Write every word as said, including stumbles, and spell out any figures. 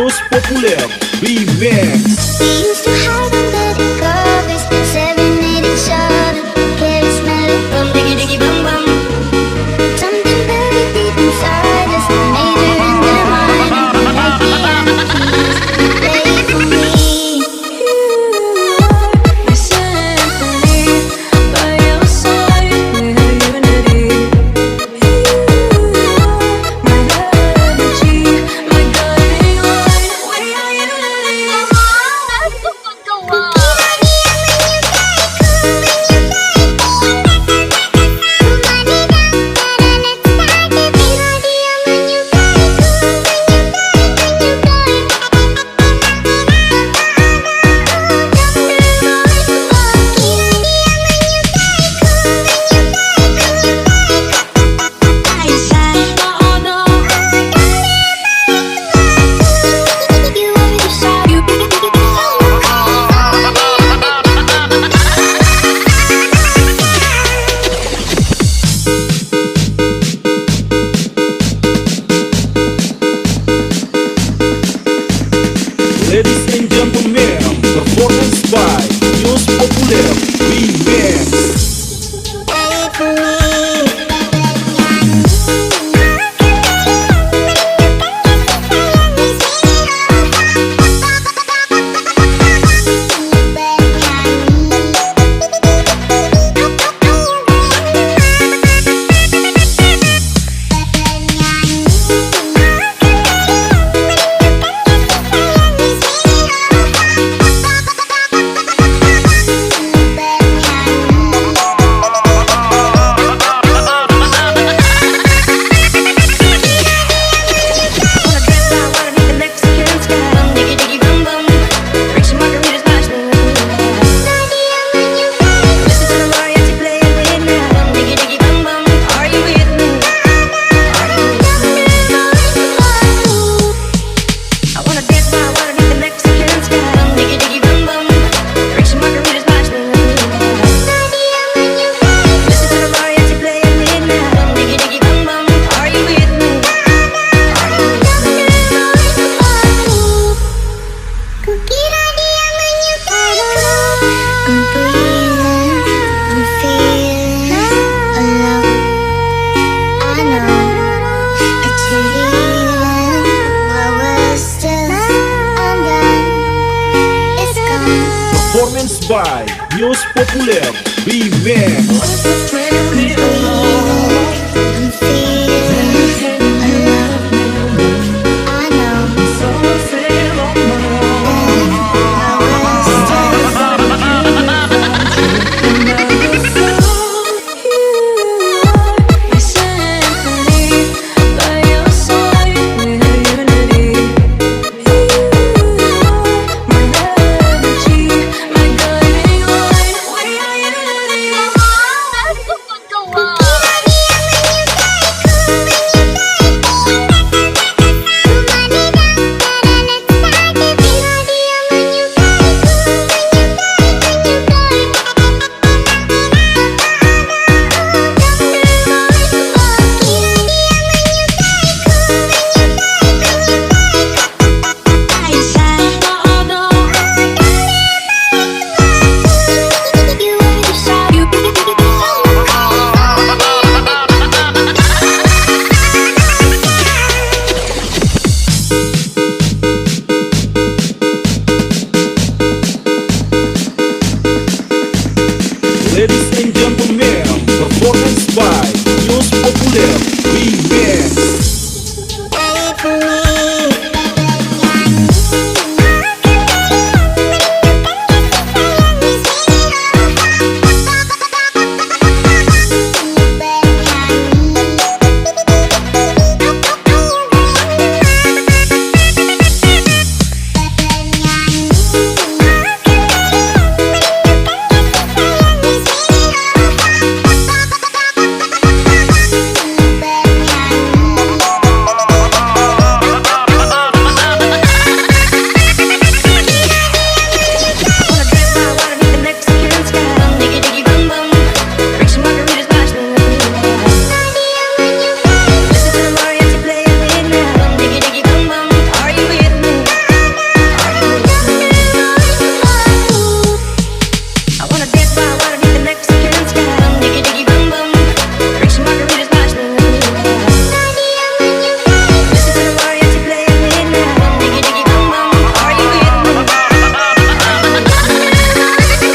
Populer Remix. We used to hide under the covers, staring at each other. Carry smell of bum, diggy, diggy, bum, bum. Something very deep inside us made her in their mind. Like the other keys, play for me. Ladies and gentlemen, performance by News Populer Remix. Kukira dia menyukaiku. I'm feeling alone. I know it's real. My worst is undone. It's gone. Performance by News Populer Remix.